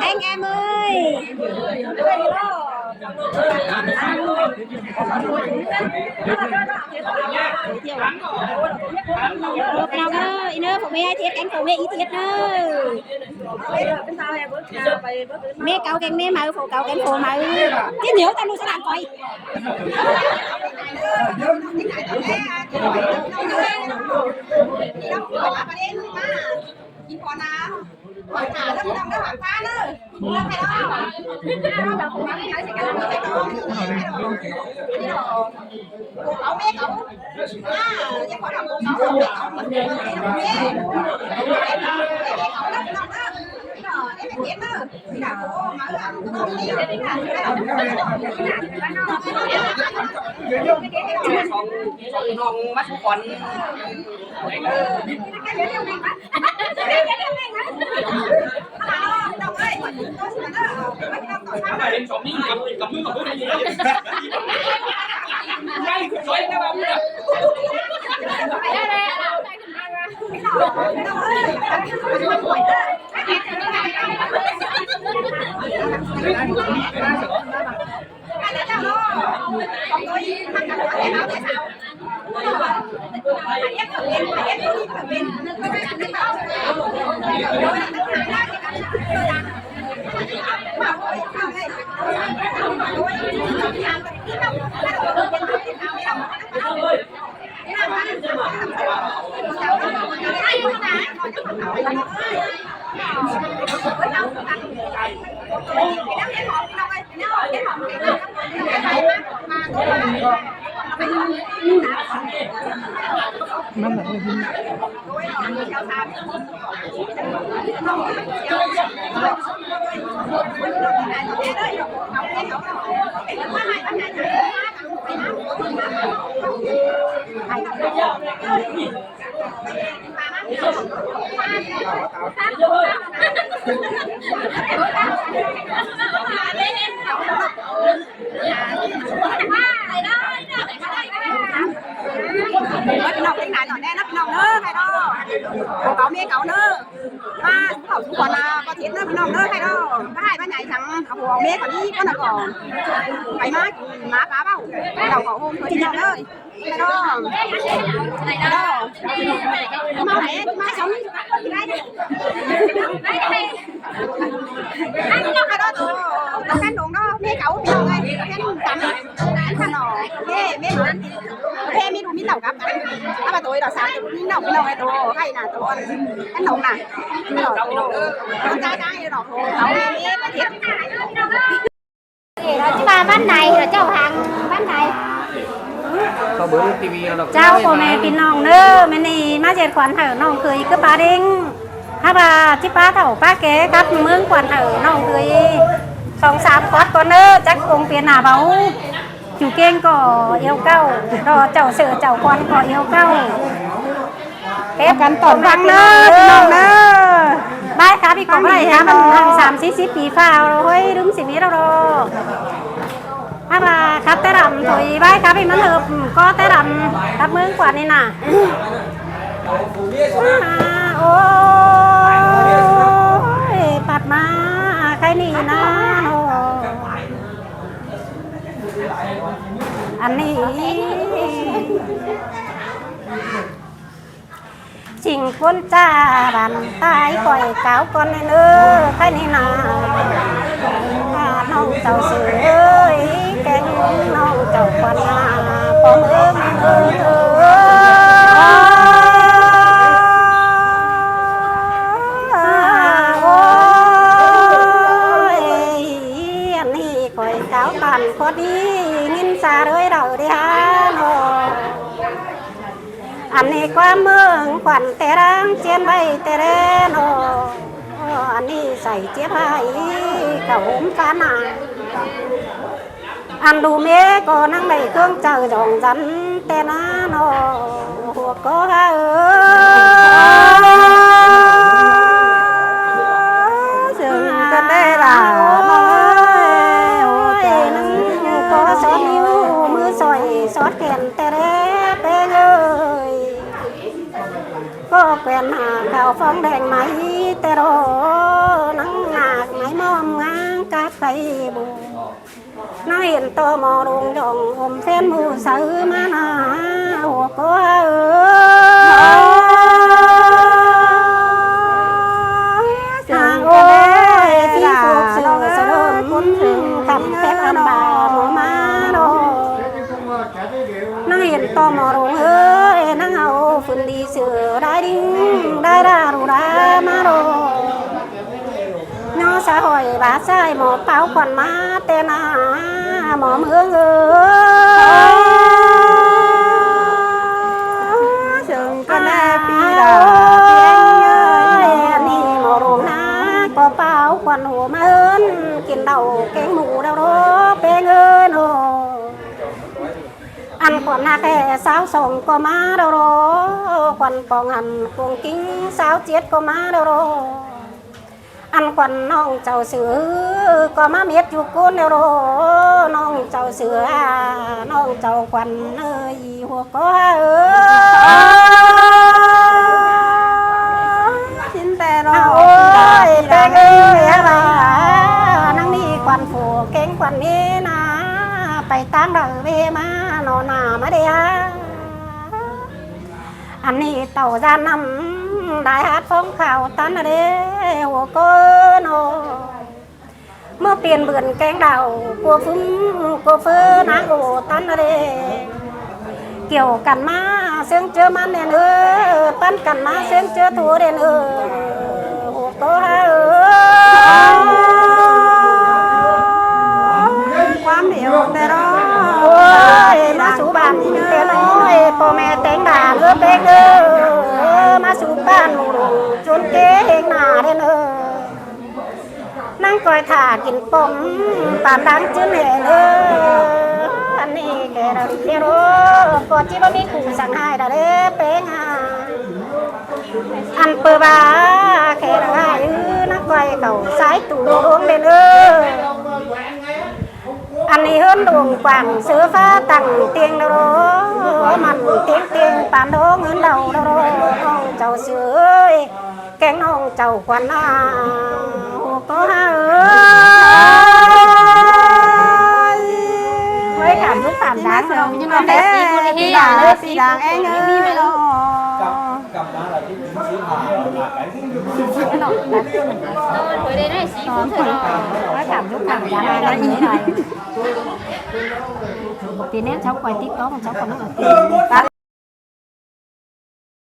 ແອງແອມເອີຍ ເອີ ພີ່ນ້ອງເອີຍ ອີເນີ ຜົວເມຍເຮັດແກງ ຜົວເມຍອີເຮັດເດີ ເມເກົ່າແກງເມໃໝ່ ຜົວເກົ່າແກງຜົວໃໝ່ ກິນໜຽວຕະລຸສະດານກ່ອຍ. ກິນພໍນາ ຫວານຂາເດີ ພີ່ນ້ອງເດີ ຫວານຂາເດີ ເອົາແມ່ເອົາ ອ່າ ຢ່າຂໍທຳຂອງເຂົາ ເອົາແມ່ເາ ພີ່ນ້ອງ ເປັນນາຍໜ້ອຍແນ່ນະ ພີ່ນ້ອງເດີ ໃຄເດີ ຜົວເກົ່າເມເກົ່າເດີ ມາສູ່ເຂົາສູ່ຄອນນາ ກໍເຮັດເດີ ພີ່ນ້ອງເດີ ໃຄເດີ ມາໃຫ້ມາໃຫຍ່ທັງເອົາຜົວເອົາເມກໍດີ ກໍນະກໍ ໄປມາກິນມາປາເວົ້າ ເຮົາກໍໂຮມ ພີ່ນ້ອງເດີ. ວ່າບ້ານໃດ ເຈົ້າທາງບ້ານໃດ? ເຈົ້າ ພໍ່ແມ່ພີ່ນ້ອງເດີ ມື້ນີ້ມາເຮັດຂວັນໃຫ້ນ້ອງເຂີຍຄືປາເດັງ ຖ້າວ່າຊິປາເຖົ້າປາແກ່ກັບເມືອງຂວັນໃຫ້ນ້ອງເຂີຍ ສອງສາມຄອດກ່ອນເດີ ຈັກຄົງເປັນໜ້າເບົາ ຢູ່ເກັ່ງກໍເອວເກົ້າ ດອເຈົ້າເສື້ອເຈົ້າຄວັນກໍເອວເກົ້າ. ເກັບກັນຕອນຟັງເດີ ພີ່ນ້ອງເດີ ບາຍຄາພີ່ກອງໄລ່ຫາມັນຫັ້ງສາມສີ່ສິບປີຟ້າວ ໂອ້ຍ ລືມຊີວິດແລ້ວດອກ ຫາວ່າຂັບແຕ່ດຳ ໂອ້ຍ ບາຍຄາພີ່ມັນເຫີບ ກໍແຕ່ດຳ ກັບເມືອງກວ່ານີ້ນະ ໂອ້ຍ ປັດມາ ໃຄນີ້ນະ ໂອ້ຍ ອັນນີ້ ຊິງຄົນຈ້າບ້ານຕາຍ ຂ້ອຍກ່າວກ່ອນເດີ ໃຜນີ້ນາ ນ້ອງເຈົ້າເສື້ອເອີຍ ແກງນ້ອງເຈົ້າຄວັນນາ ພໍ່ເອີຍ ໂອ້ຍ ອັນນີ້ຂ້ອຍກ່າວປານພໍດີ ຍິນຊາເອີຍ ເລົ່າເດຮາໂນ. ອັນນີ້ຄວາມເມືອງຂວັນແຕ່ລາງ ຈຽນໄວ້ແຕ່ແລນອ ອັນນີ້ໃສ່ຈຽບໃຫ້ເຂົ້າໂຮມຟານາ ອັນດູເມກໍນັ່ງໄດ້ເຄື່ອງເຈົ້າຈອງຈັນແຕ່ນານອ ຫົວກໍຫາເອີ ເຊິ່ງກັນໄດ້ລະນ້ອງເອີຍ ນັ່ງກໍສອດນິ້ວມືສອຍສອດແຂນ ແຕ່ແລເປັງເອີຍ ກໍແຂວນຫາຂາວຟອງແດງໄໝແຕ່ລໍ ນັ່ງນາກໄໝໝໍ ໄດ້ບໍ່ ນາງເຫັນຕໍ່ໝໍລົງ ຢ່ອງອົມແຟນໝູ່ໃສມາໜ້າ ໂອກອເອີ ນາງເອີຍ ຊິສຸກເສີດສະເຫຼີມບຸນ ຄຳແຕ່ງອັນບາໝໍມາດອກ ນາງເຫັນຕໍ່ໝໍລົງເອີຍ ນາງເອົາຟື້ນດີເສືອ ໄດ້ດິງໄດ້ດາດູດາມາດອກ ຍໍສະຫອຍບາດຊາຍ ໝໍເປົ່າຂວັນມາແຕ່ໜ້າ ໝໍເມືອງເອີຍ ເຊິ່ງກໍແນ່ປີດາ ເປັນຫຍັງເອີຍ ອັນນີ້ໝໍລົງນາ ກໍເປົ່າຂວັນໂຫມາເອີ້ນ ກິນເຫຼົ້າແກງໝູດອກເດີ້ ເປັນເອີຍເນາະ ອັນຂວັນຮັກແທ້ຊາວສອງກໍມາແລ້ວເນາະ ຂວັນປອງຫັນກົງກິງຊາວເຈັດກໍມາແລ້ວເນາະ ອັນຂວັນນ້ອງເຈົ້າຊື່ກໍມາເມັດຢູ່ກົ້ນແລ້ວເນາະ ນ້ອງເຈົ້າຊື່ ນ້ອງເຈົ້າຂວັນເອີຍ ຫົວກໍເອີຍ ຊິນແຕ່ເນາະ ໂອ້ຍ ແປ້ງເອີຍ ນາງນີ້ຂວັນຜູ້ເກັ່ງຂວັນເມນາ ໄປຕາງໃດເວມາ ໜໍໜ້າມາເດ ອັນນີ້ເຕົ້າຢ້ານນຳ ໄດ້ຮັດຟອງຂາວຕັນເດ້ ໂອກອເນາະ ເມື່ອປ່ຽນເບືອນແກງດາວ ກົວຟຶມກົວເຟີນາໂອຕັນເດ້ ກ່ຽວກັນມາເຊິ່ງເຈີມັນແດ່ເດີ ປັນກັນມາເຊິ່ງເຈີໂທເດ້ເດີ ໂອກອເອີຍ ຄວາມດຽວແຕ່ລະ ໂອ້ຍ ມາສູ່ບ້ານແຕ່ນ້ອຍ ພໍ່ແມ່ແຕ່ງດາເດີເປັກເດີ ມາສູ່ບ້ານໝູ່ລຸງຈົນເກງໜ້າເດ້ເດີ ນາງກອຍຖ້າກິນປ້ອມ ປານດັງຈືນແຫ່ເດີ ອັນນີ້ແກ່ລະເດໂລ ກໍຈິບໍ່ມີຄູ່ສັງຫາຍດາເດເປັງຫາ ອັນເປີວ່າແຄ່ລະຫາຍ ນາງກອຍເຂົ້າສາຍຕູດວງເດເດີ ອັນນີ້ເຮືອນໂດງກວ້າງເສືອຟ້າຕັ້ງຕຽງເດີ ມັນຕຽງຕຽງປານດອງເງິນເດົາເດີ ນ້ອງເຈົ້າເສືອເອີຍ ແກງນ້ອງເຈົ້າຂວັນນາ ໂອກອເອີຍ ເຮີ້ຍ ຖາມລູກຖາມຫຼານເນາະ ຢູ່ນຳແດ່ ປີດາເອີຍ ປີດາແອງເອີຍ ກັບມາລະທີ່ສິບຫ້າ ເນາະ ເອີຍ ໄດ້ໄດ້ສີ່ຄົນເທື່ອເນາະ ມາຖາມລູກຖາມຫຼານ ໄດ້ໄດ້ ບໍ່ເປັນແນວເຈົ້າ ຂ້ອຍຕິດຕໍ່ຂອງເຈົ້າກ່ອນເນາະ ປາ